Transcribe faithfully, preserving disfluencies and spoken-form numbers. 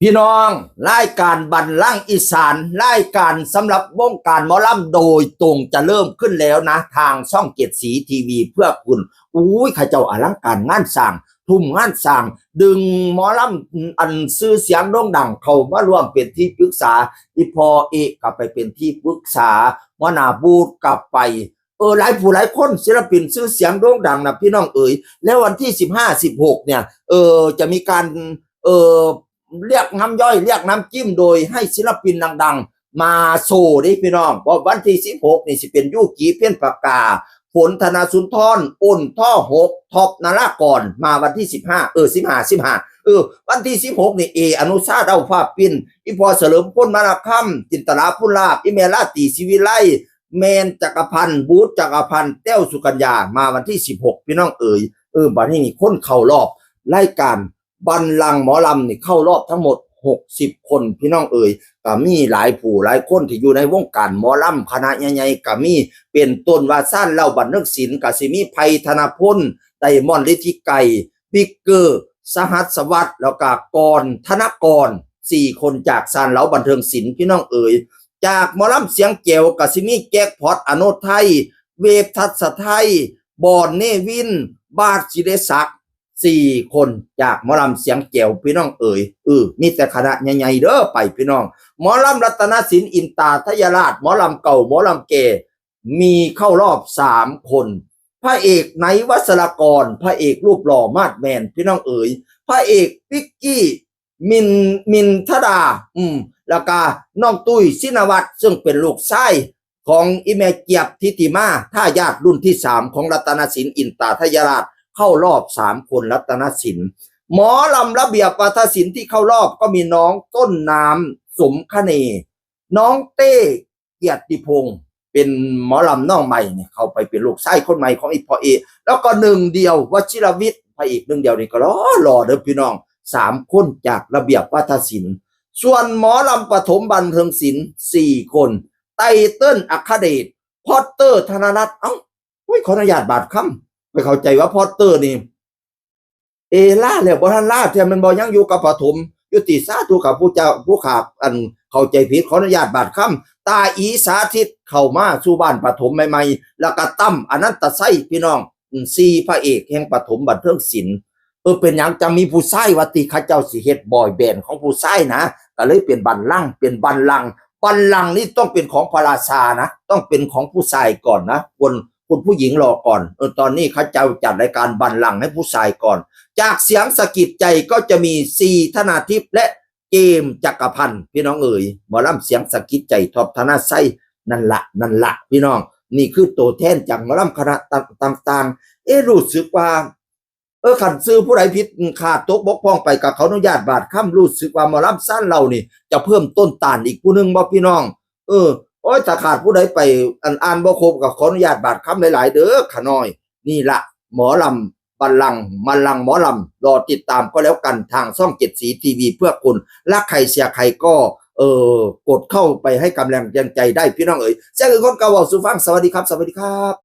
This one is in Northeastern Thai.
พี่น้อง รายการบัลลังก์อีสาน รายการสำหรับวงการหมอลำโดยตรงจะเริ่มขึ้นแล้วนะ ทางช่องเจ็ดสีทีวีเพื่อคุณ อุ้ย เขาเจ้าอลังการงานสร้าง ทุ่มงานสร้าง ดึงหมอลำอันชื่อเสียงโด่งดังเข้ามาร่วมเป็นที่ปรึกษา อีพ่อเอกก็ไปเป็นที่ปรึกษา หัวหน้าบูธก็ไป เออ หลายผู้หลายคน ศิลปินชื่อเสียงโด่งดังนะพี่น้องเอ๋ย แล้ววันที่สิบห้า สิบหก เนี่ย เออ จะมีการ เออ เรียกน้ำย่อย เรียกน้ำจิ้ม โดยให้ศิลปินดังๆ มาโชว์เด้พี่น้อง เพราะวันที่สิบหก นี่สิเป็นยูกิ เพ็ญปากา ฝน ธนสุนทร อ้น ท่อหก ท็อป นารากร มาวันที่สิบห้า เออ สิบห้า สิบห้า เออ วันที่สิบหก นี่ เอ อนุชา เด้าฟ้าปิ้น อีพ่อเฉลิมพล มาลาค่ำ จินตลา พูนลาภ อีแม่ราตรี ศรีวิไล แมน จักรพันธ์ บูธ จักรพันธ์ แต้ว สุกัญญา มาวันที่สิบหก พี่น้องเอ๋ย เออ บัดนี้นี่คนเข้ารอบรายการบัลลังก์หมอลำนี่เข้ารอบทั้งหมด หกสิบ คน พี่น้องเอ๋ย ก็มีหลายผู้หลายคนที่อยู่ในวงการหมอลำคณะใหญ่ๆ ก็มี เป็นต้นว่าซ่านเหล้าบันเทิงศิลป์ ก็สิมี ไพ ธนพล ไดมอนด์ ฤทธิไกร บิ๊กเกอร์ สหัสวัฒน์ แล้วก็กรณ์ ธนกร สี่ คนจากซ่านเหล้าบันเทิงศิลป์ พี่น้องเอ๋ย จากหมอลำเสียงแจ๋วก็สิมี แจ็คพอต อโนไทย เวฟ ทัศไทย บอน เนวิน บาส ศิริศักดิ์ สี่ คนจากหมอลำเสียงแจ๋ว พี่น้องเอ๋ย เออ มีแต่คณะใหญ่ๆ เด้อ ไปพี่น้อง หมอลำรัตนศิลป์ อินตาทยราช หมอลำเก่า หมอลำแก่ มีเข้ารอบสามคน พระเอกไนท์ วัสรกร พระเอกรูปหล่อมาสแมน พี่น้องเอ๋ย พระเอกปิ๊กกี้ มิน มินทดา อืม แล้วก็น้องตุ้ย ศินวัตร ซึ่งเป็นลูกชายของอีแม่เจี๊ยบ ทิติมา ทายาทรุ่นที่สามของรัตนศิลป์ อินตาทยราช เข้ารอบสามคน รัตนศิลป์ หมอลำระเบียบวาทศิลป์ที่เข้ารอบก็มีน้องต้นน้ำ สมคะเน น้องเต้ เกียรติพงศ์ เป็นหมอลำน้องใหม่เนี่ย เข้าไปเป็นลูกชายคนใหม่ของอีพ่อเอก แล้วก็หนึ่งเดียว วชิรวิทย์ พระเอกหนึ่งเดียวนี่ก็หล่อหล่อเด้อพี่น้อง สาม คนจากระเบียบวาทศิลป์ ส่วนหมอลำปฐมบันเทิงศิลป์ สี่ คน ไตเติ้ล อัครเดช พอตเตอร์ ธนรัตน์ เอ้า อุ้ย ขออนุญาตบาดคำ ไปเข้าใจว่าพอตเตอร์นี่ เอ ลาแล้ว บ่ทันลาเทื่อ แม่นบ่ ยังอยู่กับปฐมอยู่ติ สาธุ กับผู้เจ้า ผู้ข้าอันเข้าใจผิด ขออนุญาตบาดคำ ตาอี สาธิต เข้ามาสู่บ้านปฐมใหม่ๆ แล้วก็ตั้ม อนันตชัย พี่น้อง อืม สี่ พระเอกแห่งปฐมบันเทิงศิลป์ เออ เป็นหยังจังมีผู้ชายว่าติ เขาเจ้าสิเฮ็ดบอยแบนด์ของผู้ชายนะ ก็เลยเป็นบัลลังก์ เป็นบัลลังก์ บัลลังก์นี่ต้องเป็นของพระราชานะ ต้องเป็นของผู้ชายก่อนนะ คน คนผู้หญิงรอก่อน เออ ตอนนี้เขาเจ้าจัดรายการบัลลังก์ให้ผู้ชายก่อน จากเสียงสะกิดใจก็จะมี ซี ธนาทิพย์ และเจมส์ จักรพันธ์ พี่น้องเอ๋ย หมอลำเสียงสะกิดใจ ท็อป ธนชัย นั่นละ นั่นละ พี่น้อง นี่คือตัวแทนจากหมอลำคณะต่างๆ เอ๊ะ รู้สึกว่า เออ คันชื่อผู้ใดผิดขาดตกบกพร่องไปก็ขออนุญาตบาดคำ รู้สึกว่าหมอลำซ่านเหล้านี่จะเพิ่มต้นต้านอีกผู้หนึ่งบ่พี่น้อง เออ โอ้ย ถ้าขาดผู้ใดไป อันอ่านบ่ครบก็ขออนุญาตบาดคำหลายๆ เด้อ ขาน้อย นี่ละ หมอลำบัลลังก์ บัลลังก์หมอลำ รอติดตามก็แล้วกันทางช่องเจ็ดสีทีวีเพื่อคุณ รักใครเชียร์ใครก็ เออ กดเข้าไปให้กำลังใจได้พี่น้องเอ๋ย แซ่คือคนเก่าเว้าสู่ฟัง สวัสดีครับ สวัสดีครับ